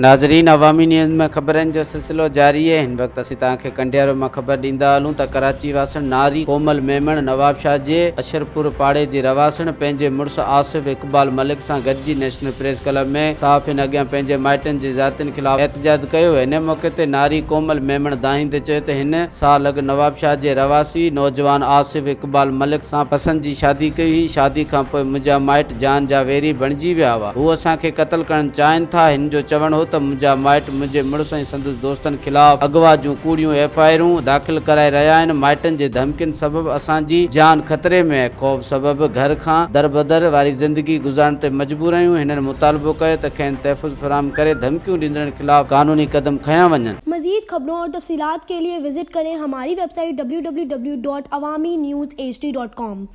ناظرين عوامي نيوز ۾ خبرن جو سلسلو جاري اهي هن وقت اسين توهان کي ڪنڊيارو مان خبر ڏيندا هلون ته ڪراچي واسڻ ناري ڪومل ميمڻ نوابشاهه جي اشرپور پاڙي جي رهواسڻ پنهنجي مڙس آصف اقبال ملڪ سان گڏجي نيشنل پريس ڪلب ۾ صحافين اڳيان پنهنجي مائٽن جي زيادتين خلاف احتجاج ڪيو ان موقعي تي ناري ڪومل ميمڻ دانهيندي چيو ته هن سال اڳ نوابشاهه جي رهواسي نوجوان آصف اقبال ملڪ سان پسند جي شادي ڪئي هئي، شادي کانپوء منهنجا مائٽ جان جا ويري بڻجي ويا هئا، هو اسان کي قتل ڪرڻ چاهين ٿا، هن جو چوڻ هو ته منهنجا مائٽ منهنجي مڙس ۽ سندس دوستن خلاف اغوا جون ڪوڙيون ايف I آرون داخل ڪرائي رهيا آهن، مائٽن جي ڌمڪين سبب اسان جي جان خطري ۾ آهي، خوف سبب گهر کان دربدر واري زندگي گذارڻ تي مجبور آهيون، هنن مطالبو ڪيو ته کين تحفظ فراهم ڪري ڌمڪيون ڏيندڙن خلاف قانوني قدم کنيا وڃن. مزيد خبرون اور تفصيلات کے لئے وزٽ ڪرين ھماري website W W W dot Awami news H D dot com.